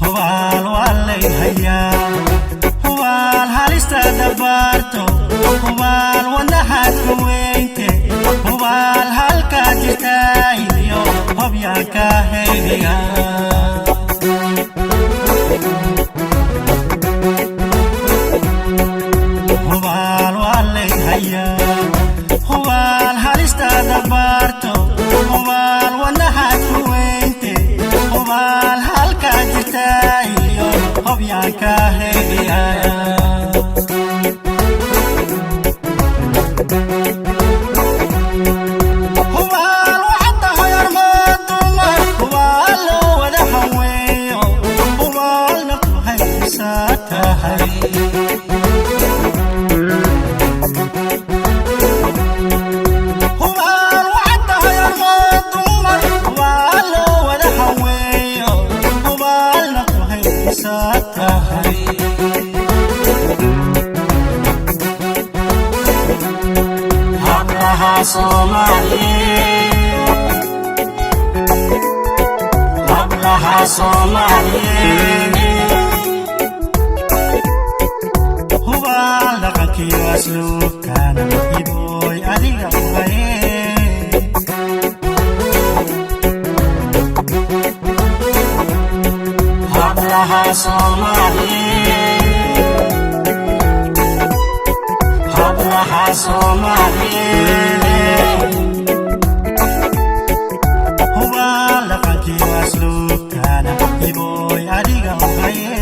Hubaal waa lay hayaa, hubaal halista dabaarto, hubaal wadnahaad ku weynte, hubaal halkaad jirtaa iyo hobyaan ka haybiga. Hubaal waa lay hayaa, hubaal halista dabaarto, hubaal wadnahaad ku weynte, hubaal halkaad jirtaa iyo hobyaan ka haybiga. Hubaal waxaad tahay armaan dumar, hubaal loo wada haweeyo, hubaalna ku haysaa tahay. Hubaal waxaad tahay armaan dumar, hubaal loo wada haweeyo, hubaalna ku haysaa tahay. Hablaha Soomaaliyeed, hablaha Soomaaliyeed, hubaal dhaqankiyo asluubkana hibooy adiga u haye. Hablaha Soomaaliyeed, hablaha Soomaaliyeed, hubaal dhaqankiyo asluubkana hibooy adiga u haye.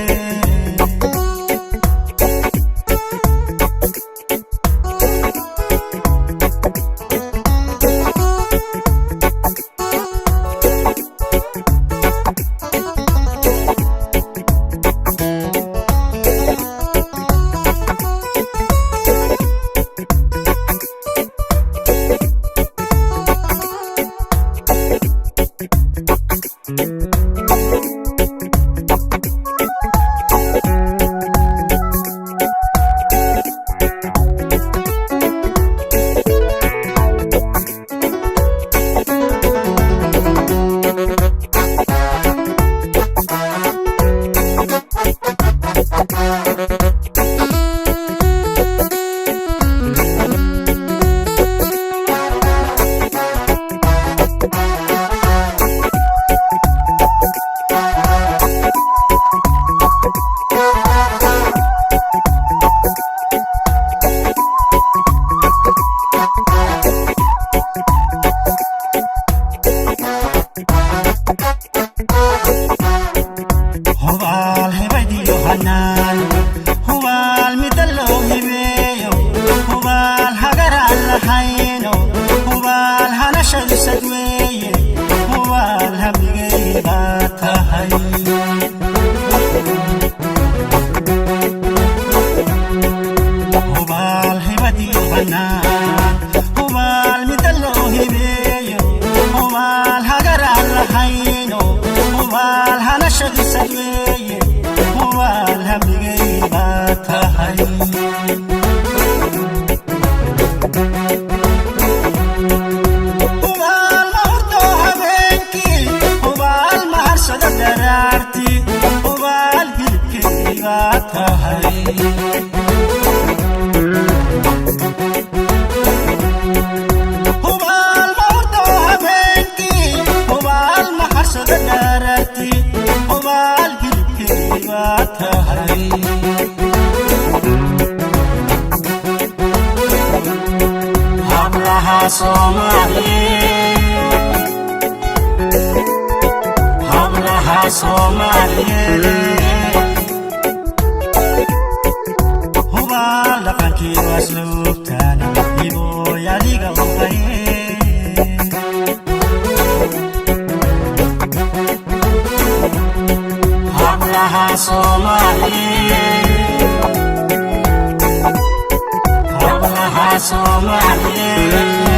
Soomaaliyeed, hubaal dhaqankii asluubtaan hibooy adiga u haye. Hablaha Soomaaliyeed, hablaha Soomaaliyeed.